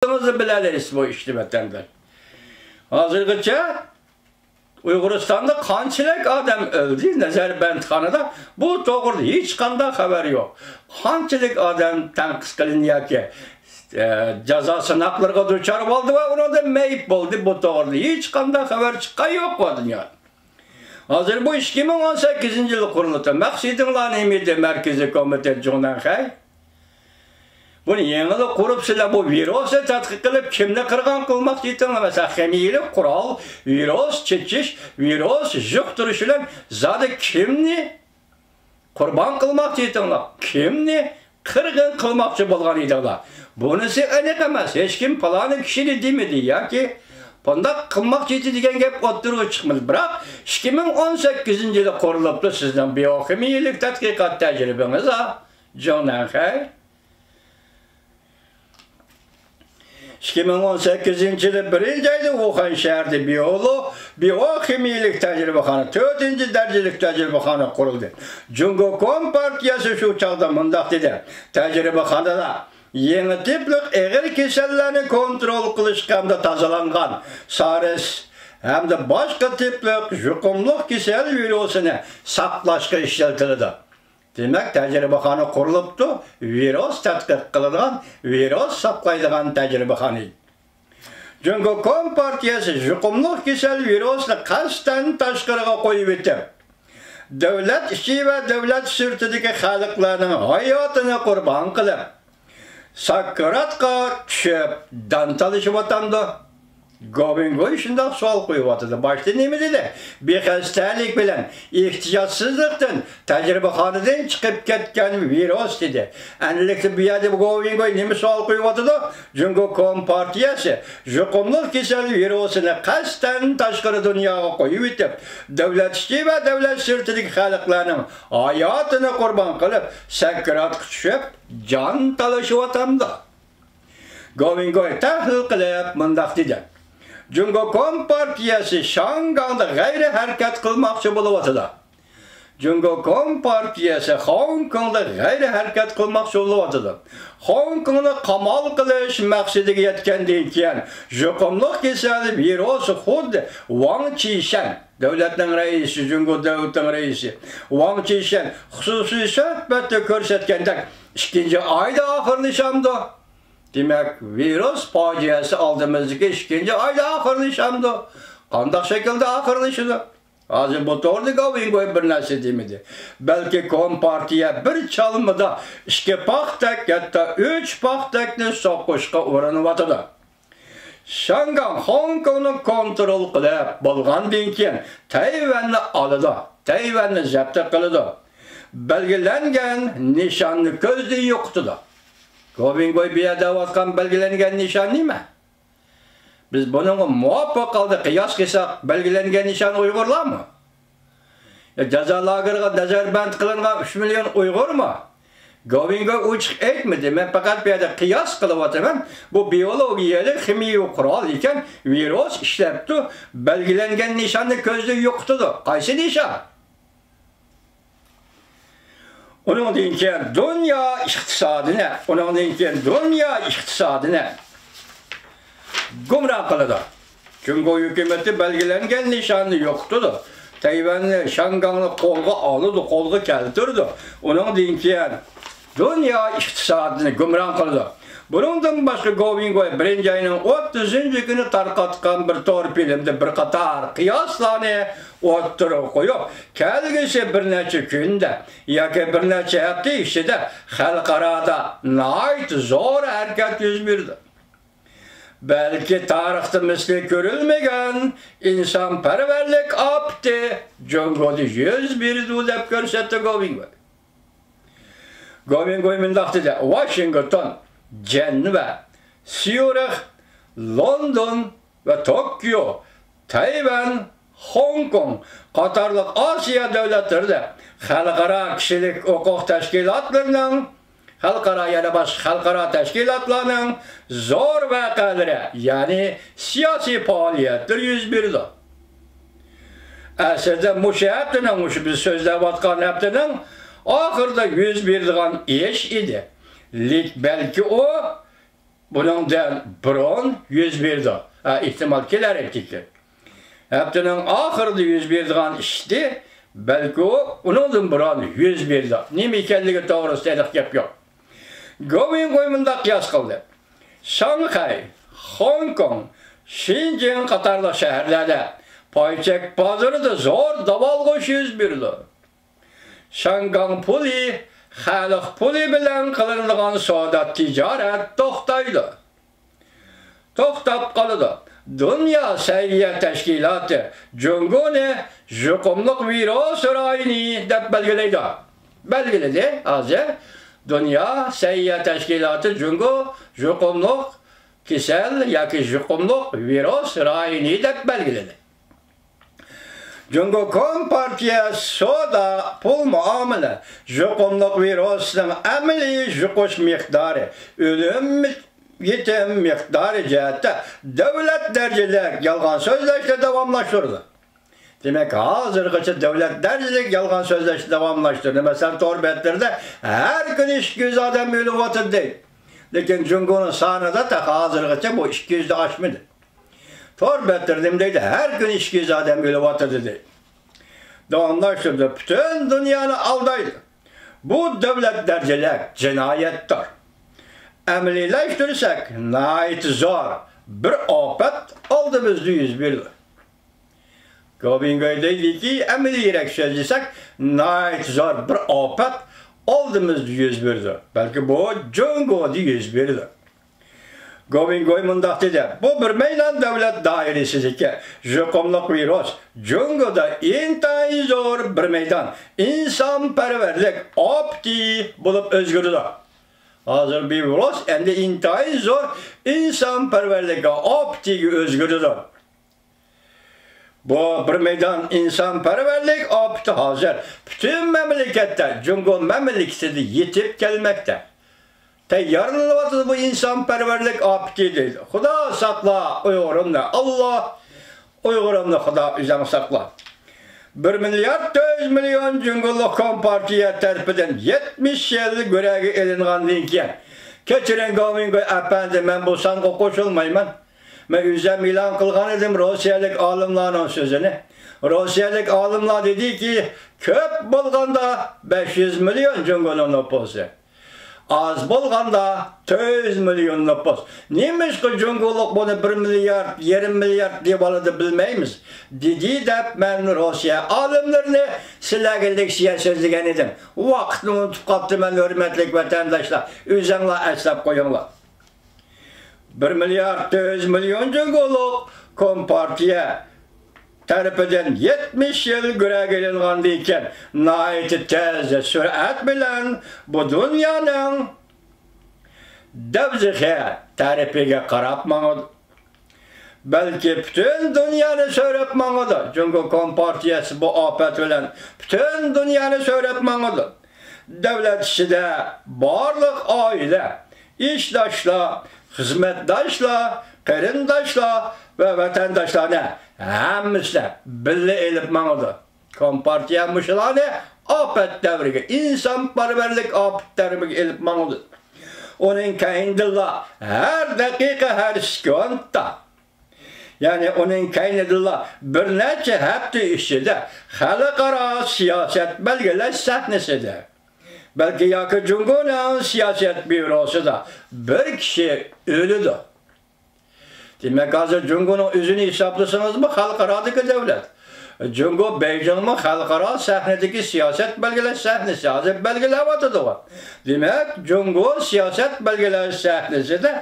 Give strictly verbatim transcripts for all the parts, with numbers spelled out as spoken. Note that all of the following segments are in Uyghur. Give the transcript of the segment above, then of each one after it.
ئۆزىڭىزلا بىلەلەيسىز بۇ ئىشنى ۋەتەنداش. ھازىرغىچە ئۇيغۇرىستاندا قانچىلىك ئادەم ئۆلدى نەزەربەندخانىدا، بۇ توغرىدا ھېچقانداق خەۋەر يوق. قانچىلىك ئادەم تەنقىد قىلىندى ياكى، ئە، جازا سىناقلىرىغا دۇچار بولدى ۋە ئۇنىڭدىن مېيىپ بولدى، بۇ توغرىدا ھېچقانداق خەۋەر چىققان يوق بۇ دۇنيادا. ھازىر بۇ ئىككى مىڭ ئون سەككىزىنچى يىلى قۇرۇلدى. مەقسىتىڭلار نېمە ئىدى، مەركىزىي كومىتېت جۇڭنەنخەي؟ بۇنى يېڭىلا قۇرۇپسىلەر، بۇ ۋىرۇسنى تەتقىق قىلىپ، كىمنى قىرغان قىلماقچى ئىدىڭلار؟ مەسىلەن، خىمىيىلىك قورال، ۋىرۇس چېچىش، ۋىرۇس يۇقتۇرۇش بىلەن زادى كىمنى قۇربان قىلماقچى ئىدىڭلار؟ كىمنى قىرغىن قىلماقچى بولغان ئىدىڭلار؟ بۇنىسى ئېنىق ئەمەس. ھېچكىم پالانى كىشىنى دېمىدى ياكى بۇنداق قىلماقچى ئىدى دېگەن گەپ ئوتتۇرىغا چىقمىدى. بىراق، ئىككى مىڭ ئون سەككىزىنچى يىلى قۇرۇلۇپتۇ سىزنىڭ بىئوخىمىيىلىك تەتقىقات تەجرىبىڭىز، ھە؟ جۇڭنەنخەي. ئىككى مىڭ ئون سەككىزىنچى يىلى بىرىنچى ئايدا ۋۇخەن شەھىرىدە بىئولو-، بىئوخىمىيىلىك تەجرىبىخانا، تۆتىنچى دەرىجىلىك تەجرىبىخانا قۇرۇلدى. جۇڭگو كومپارتىيەسى شۇ چاغدا مۇنداق دېدى، تەجرىبىخانىدا يېڭى تىپلىق ئېغىر كېسەللەرنى كونترول قىلىشقا ھەمدە تازىلانغان سارس ھەمدە باشقا تىپلىق يۇقۇملۇق كېسەل ۋىرۇسىنى ساقلاشقا ئىشلىتىلىدۇ. دېمەك، تەجرىبىخانا قۇرۇلۇپتۇ، ۋىرۇس تەتقىق قىلىدىغان، ۋىرۇس ساقلايدىغان تەجرىبىخانا ئىدى. جۇڭگو كومپارتىيەسى يۇقۇملۇق كېسەل ۋىرۇسنى قەستەن تاشقىرىغا قويۇۋېتىپ، دۆلەت ئىچى ۋە دۆلەت سىرتىدىكى خەلقلەرنىڭ ھاياتىنى قۇربان قىلىپ، ساكراتقا چۈشۈپ، جان تالىشىۋاتامدۇ؟ گوۋىنگوي شۇنداق سوئال قويۇۋاتىدۇ. باشتا نېمە دېدى؟ بىخەستەلىك بىلەن ئېھتىياتسىزلىقتىن تەجرىبىخانىدىن چىقىپ كەتكەن ۋىرۇس دېدى. ئەنىلىكتە بۇ يەردە گوۋىنگوي نېمە سوئال قويۇۋاتىدۇ؟ جۇڭگو كومپارتىيەسى يۇقۇملۇق كېسەل ۋىرۇسىنى قەستەن تاشقىرى دۇنياغا قويۇۋېتىپ، دۆلەت ئىچى ۋە دۆلەت سىرتىدىكى خەلقلەرنىڭ ھاياتىنى قۇربان قىلىپ، سەكراتقا چۈشۈپ، جان تالىشىۋاتامدۇ؟ گوۋىنگوي تەھلىل قىلىپ مۇنداق دېدى، جۇڭگو كومپارتىيەسى شياڭگاڭدا غەيرىي ھەرىكەت قىلماقچى بولۇۋاتىدۇ. جۇڭگو كومپارتىيەسى خوڭكوڭدا غەيرىي ھەرىكەت قىلماقچى بولۇۋاتىدۇ. خوڭكوڭنى قامال قىلىش مەقسىتىگە يەتكەندىن كېيىن، يۇقۇملۇق كېسەل ۋىرۇسى خۇددى ۋاڭ چىشەن، دۆلەتنىڭ رەئىسى، جۇڭگو دۆلىتىنىڭ رەئىسى ۋاڭ چىشەن خۇسۇسىي سۆھبەتتە كۆرسەتكەندەك، ئىككىنچى ئايدا ئاخىرلىشامدۇ؟ دېمەك، ۋىرۇس پاجىئەسى ئالدىمىزدىكى ئىككىنچى ئايدا ئاخىرلىشامدۇ؟ قانداق شەكىلدە ئاخىرلىشىدۇ؟ ھازىر بۇ توغرىدا گاۋىنگوي بىر نەرسە دېمىدى. بەلكى كومپارتىيە بىر چالمىدا ئىككى پاختەك، ھەتتا ئۈچ پاختەكنى سوقۇشقا ئۇرۇنۇۋاتىدۇ. شياڭگاڭ خوڭكوڭنى كونترول قىلىپ بولغاندىن كېيىن، تەيۋەننى ئالىدۇ، تەيۋەننى زەپت قىلىدۇ. بەلگىلەنگەن نىشاننى كۆزدىن يوقىتىدۇ. گوۋىنگوي بۇ يەردە دەۋاتقان بەلگىلەنگەن نىشان نېمە؟ بىز بۇنىڭغا مۇۋاپىق ھالدا قىياس قىلساق، بەلگىلەنگەن نىشان ئۇيغۇرلارمۇ؟ يا جازا لاگېرىغا نەزەربەند قىلىنغان ئۈچ مىليون ئۇيغۇرمۇ؟ گوۋىنگوي ئوچۇق ئېيتمىدى، مەن پەقەت بۇ يەردە قىياس قىلىۋاتىمەن. بۇ بىئولوگىيەلىك خىمىيەۋى قورال ئىكەن، ۋىرۇس ئىشلەپتۇ، بەلگىلەنگەن نىشاننى كۆزدىن يوقىتىدۇ. قايسى نىشان؟ ئۇنىڭدىن كېيىن دۇنيا ئىقتىسادىنى، ئۇنىڭدىن كېيىن دۇنيا ئىقتىسادىنى گۇمران قىلىدۇ. جۇڭگو ھۆكۈمىتى بەلگىلەنگەن نىشاننى يوقىتىدۇ. تەيۋەننى، شياڭگاڭنى قولغا ئالىدۇ، قولغا كەلتۈرىدۇ. ئۇنىڭدىن كېيىن دۇنيا ئىقتىسادىنى گۇمران قىلىدۇ. بۇنىڭدىن باشقا، گوۋىنگوي بىرىنچى ئاينىڭ ئوتتۇزىنچى كۈنى تارقاتقان بىر تور فىلىمدە بىر قاتار قىياسلارنى ئوتتۇرىغا قويۇپ، كەلگۈسى بىر نەچچە كۈندە ياكى بىر نەچچە ھەپتە ئىچىدە خەلقئارادا ناھايىتى زور ھەرىكەت يۈز بېرىدۇ. بەلكى تارىختا مىسلى كۆرۈلمىگەن ئىنسانپەرۋەرلىك ئاپىتى جۇڭگودا يۈز بېرىدۇ، دەپ كۆرسەتتى گوۋىنگوي. گوۋىنگوي مۇنداق دېدى، ۋاشىنگتون، جەنۋە، سيۇرىخ، لوندون ۋە توكيو، تەيۋەن، خوڭكوڭ قاتارلىق ئاسىيا دۆلەتلىرىدە خەلقئارا كىشىلىك ھوقۇق تەشكىلاتلىرىنىڭ، خەلقئارا، يەنە باشقا خەلقئارا تەشكىلاتلارنىڭ زور ۋەقەلىرى، يەنى سىياسىي پائالىيەتلىرى يۈز بېرىدۇ. ئەسلىدە مۇشۇ ھەپتىنىڭ، مۇشۇ بىز سۆزلەۋاتقان ھەپتىنىڭ ئاخىرىدا يۈز بېرىدىغان ئىش ئىدى. لېك-، بەلكى ئۇ بۇنىڭدىن بۇرۇن يۈز بېرىدۇ. ھە، ئېھتىمال كېلەر ئېيتىكى. ھەپتىنىڭ ئاخىرىدا يۈز بېرىدىغان ئىشتى، بەلكى ئۇ ئۇنىڭدىن بۇرۇن يۈز بېرىدۇ. نېمە ئىكەنلىكى توغرىسىدا ئېنىق گەپ يوق. گوۋىنگوي مۇنداق قىياس قىلدى. شاڭخەي، خوڭكوڭ، شىنجىڭ قاتارلىق شەھەرلەردە پاي چەك بازىرىدا زور داۋالغۇش يۈز بېرىدۇ. شياڭگاڭ پۇلى، خەلق پۇلى بىلەن قىلىنىدىغان سودا تىجارەت توختايدۇ. توختاپ قالىدۇ. دۇنيا سەھىيە تەشكىلاتى جۇڭگونى يۇقۇملۇق ۋىرۇس رايونى دەپ بەلگىلەيدۇ. بەلگىلىدى ھازىر. دۇنيا سەھىيە تەشكىلاتى جۇڭگو يۇقۇملۇق كېسەل ياكى يۇقۇملۇق ۋىرۇس رايونى دەپ بەلگىلىدى. جۇڭگو كومپارتىيە سودا، پۇل مۇئامىلە، يۇقۇملۇق ۋىرۇسنىڭ ئەمەلىي يۇقۇش مىقدارى، ئۆلۈم يېتىم مىقدارى جەھەتتە دۆلەت دەرىجىلىك يالغان سۆزلەشنى داۋاملاشتۇرىدۇ. دېمەك، ھازىرغىچە دۆلەت دەرىجىلىك يالغان سۆزلەشنى داۋاملاشتۇردى. مەسىلەن، تور بەتلىرىدە ھەر كۈنى ئىككى يۈز ئادەم ئۆلۈۋاتىدۇ دەيدۇ. لېكىن جۇڭگونىڭ سانىدا تېخى ھازىرغىچە بۇ ئىككى يۈزدىن ئاشمىدى. تور بەتلىرىدە نېمە دەيدۇ؟ ھەر كۈنى ئىككى يۈز ئادەم ئۆلۈۋاتىدۇ دەيدۇ. داۋاملاشتۇرىدۇ. پۈتۈن دۇنيانى ئالدايدۇ. بۇ دۆلەت دەرىجىلىك جىنايەتتۇر. ئەمەلىيلەشتۈرسەك، ناھايىتى زور بىر ئاپەت ئالدىمىزدا يۈز بېرىدۇ. گوۋىنگوي دەيدۇكى، ئەمەلىيرەك سۆزلىسەك، ناھايىتى زور بىر ئاپەت ئالدىمىزدا يۈز بېرىدۇ. بەلكى بۇ جۇڭگودا يۈز بېرىدۇ. گوۋىنگوي مۇنداق دېدى، بۇ بىر مەيدان دۆلەت دائىرىسىدىكى يۇقۇملۇق ۋىرۇس جۇڭگودا ئىنتايىن زور بىر مەيدان ئىنسانپەرۋەرلىك ئاپىتى بولۇپ ئۆزگىرىدۇ. ھازىر بۇ ۋىرۇس ئەمدى ئىنتايىن زور ئىنسانپەرۋەرلىك ئاپىتىگە ئۆزگىرىدۇ. بۇ بىر مەيدان ئىنسانپەرۋەرلىك ئاپىتى ھازىر پۈتۈن مەملىكەتتە، جۇڭگو مەملىكىتىدە يېتىپ كەلمەكتە. تەييارلىنىۋاتىدۇ بۇ ئىنسانپەرۋەرلىك ئاپىتى دەيدۇ. خۇدا ساقلا ئۇيغۇرۇمنى، ئاللا ئۇيغۇرۇمنى خۇدا ئۆزۈڭ ساقلا. بىر مىليارد تۆت يۈز مىليون جۇڭگولۇق كومپارتىيە تەرىپىدىن يەتمىش يىل گۆرەگە ئېلىنغاندىن كېيىن، كەچۈرۈڭ گوۋىنگوي ئەپەندى، مەن بۇ سانغا قوشۇلمايمەن. مەن ئۆزۈم ئېلان قىلغان ئىدىم روسىيەلىك ئالىملارنىڭ سۆزىنى. روسىيەلىك ئالىملار دېدىكى، كۆپ بولغاندا بەش يۈز مىليون جۇڭگونىڭ نوپۇسى. ئاز بولغاندا تۆت يۈز مىليون نوپۇس. نېمىشقا جۇڭگولۇق بۇنى بىر مىليارد، يېرىم مىليارد دېيىۋالىدۇ بىلمەيمىز، دېدى دەپ مەن روسىيە ئالىملىرىنى سىلەرگە لېكسىيە سۆزلىگەن ئىدىم. ۋاقىتنى ئۇنتۇپ قاپتىمەن، ھۆرمەتلىك ۋەتەنداشلار. ئۆزۈڭلار ئەسلەپ قويۇڭلار. بىر مىليارد تۆت يۈز مىليون جۇڭگولۇق كومپارتىيە تەرىپىدىن يەتمىش يىل گۆرەگە ئېلىنغاندىن كېيىن، ناھايىتى تېز سۈرئەت بىلەن بۇ دۇنيانىڭ دەۋزىخى تەرىپىگە قاراپ ماڭىدۇ. بەلكى پۈتۈن دۇنيانى سۆرەپ ماڭىدۇ. جۇڭگو كومپارتىيەسى بۇ ئاپەت بىلەن پۈتۈن دۇنيانى سۆرەپ ماڭىدۇ. دۆلەت ئىچىدە بارلىق ئائىلە، ئىشداشلار، خىزمەتداشلار، قېرىنداشلار ۋە ۋەتەنداشلارنى ھەممىسىنى بىللە ئېلىپ ماڭىدۇ. كومپارتىيە مۇشۇلارنى ئاپەت دەۋرىگە، ئىنسانپەرۋەرلىك ئاپەت دەۋرىگە ئېلىپ ماڭىدۇ. ئۇنىڭ كەينىدىنلا ھەر دەقىقە، ھەر سېكۇنتتا، يەنى ئۇنىڭ كەينىدىنلا بىر نەچچە ھەپتە ئىچىدە خەلقئارا سىياسەت بەلگىلەش سەھنىسىدە، بەلكى ياكى جۇڭگونىڭ سىياسەت بيۇروسىدا بىر كىشى ئۆلىدۇ. دېمەك، ھازىر جۇڭگونىڭ ئۆزىنى ھېسابلىسىڭىزمۇ خەلقئارادىكى دۆلەت. جۇڭگو، بېيجىڭمۇ خەلقئارا سەھنىدىكى سىياسەت بەلگىلەش سەھنىسى. ھازىر بەلگىلەۋاتىدىغۇ. دېمەك، جۇڭگو سىياسەت بەلگىلەش سەھنىسىدە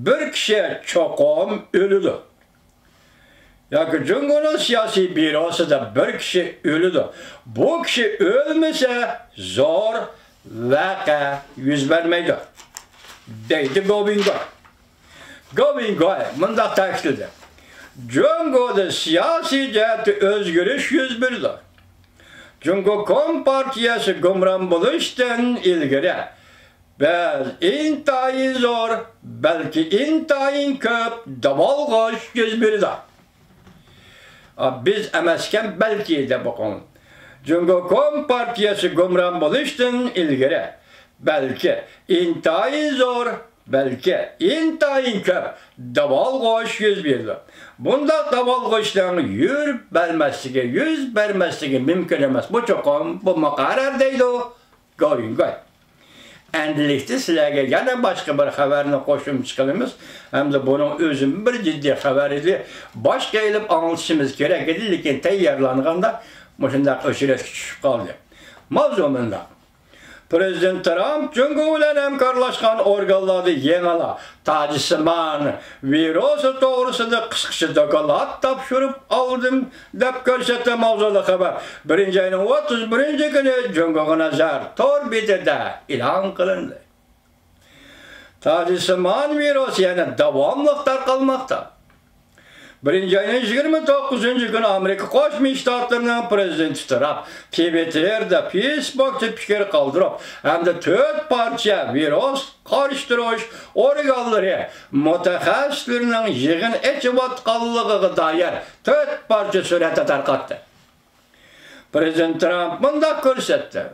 بىر كىشى چوقۇم ئۆلىدۇ. ياكى جۇڭگونىڭ سىياسىي بيۇروسىدا بىر كىشى ئۆلىدۇ. بۇ كىشى ئۆلمىسە، زور ۋەقە يۈز بەرمەيدۇ، دەيدۇ گوۋىنگوي. گوۋىنگوي مۇنداق تەكىتلىدى، جۇڭگودا سىياسىي جەھەتتە ئۆزگىرىش يۈز بېرىدۇ. جۇڭگو كومپارتىيەسى گۇمران بولۇشتىن ئىلگىرى بىز ئىنتايىن زور، بەلكى ئىنتايىن كۆپ داۋالغۇش يۈز بېرىدۇ. ئا، بىز ئەمەسكەن، بەلكى دەپ ئوقۇڭ. جۇڭگو كومپارتىيەسى گۇمران بولۇشتىن ئىلگىرى، بەلكى ئىنتايىن زور بەلكى ئىنتايىن كۆپ داۋالغۇش يۈز بېرىدۇ. بۇنداق داۋالغۇشنىڭ يۈز بەرمەسلىكى، يۈز بەرمەسلىكى مۇمكىن ئەمەس. بۇ چوقۇم، بۇ مۇقەررەر، دەيدۇ گوۋىنگوي. ئەمدىلىكتە سىلەرگە يەنە باشقا بىر خەۋەرنى قوشۇمچە قىلىمىز. ھەمدە بۇنىڭ ئۆزىمۇ بىر جىددىي خەۋەر ئىدى. باشقا ئېلىپ ئاڭلىتىشىمىز كېرەك ئىدى، لېكىن تەييارلانغاندا مۇشۇنداق ئۆچرەتكە چۈشۈپ قالدى. ماۋزۇ مۇنداق. پىرېزىدېنت ترامپ جۇڭگو بىلەن ھەمكارلاشقان ئورگانلاردا يېڭىلا تاجسىمان ۋىرۇسى توغرىسىدا قىسقىچە دوكلات تاپشۇرۇپ ئالدىم، دەپ كۆرسەتتى ماۋزۇلۇق خەۋەر. بىرىنچى ئاينىڭ ئوتتۇز بىرىنچى كۈنى جۇڭگوغا نەزەر تور بېتىدە ئېلان قىلىندى. تاجسىمان ۋىرۇسى يەنە داۋاملىق تارقالماقتا. بىرىنچى ئاينىڭ يىگىرمە توققۇزىنچى كۈنى ئامېرىكا قوشما شتاتلىرىنىڭ پىرېزىدېنتى ترامپ تىۋىتتېردا، فېيسبۇكتا پىكىر قالدۇرۇپ، ھەمدە تۆت پارچە ۋىرۇس قارشى تۇرۇش ئورگانلىرى مۇتەخەسسىسلىرىنىڭ يىغىن ئېچىۋاتقانلىقىغا دائىر تۆت پارچە سۈرەتنى تارقاتتى. پىرېزىدېنت ترامپ مۇنداق كۆرسەتتى: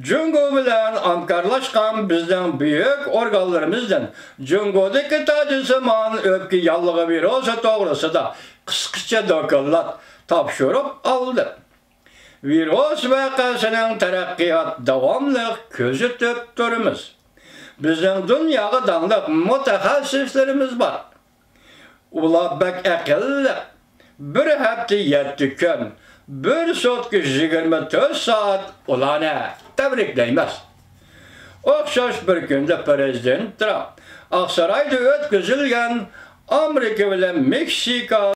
جۇڭگو بىلەن ھەمكارلاشقان بىزنىڭ بۈيۈك ئورگانلىرىمىزدىن جۇڭگودىكى تاجسىمان ئۆپكە ياللۇغى ۋىرۇسى توغرىسىدا قىسقىچە دوكلات تاپشۇرۇپ ئالدى. ۋىرۇس ۋەقەسىنىڭ تەرەققىيات داۋاملىق كۆزىتىپ تۇرىمىز. بىزنىڭ دۇنياغا داڭلىق مۇتەخەسسىسلىرىمىز بار. ئۇلار بەك ئەقىللىق. بىر ھەپتە يەتتە كۈن، بىر سۇتكا يىگىرمە تۆت سائەت ئۇلارنى تەبرىكلەيمىز. ئوخشاش بىر كۈندە پىرېزىدېنت ترامپ ئاقسارايدا ئۆتكۈزۈلگەن ئامېرىكا بىلەن مېكسىكا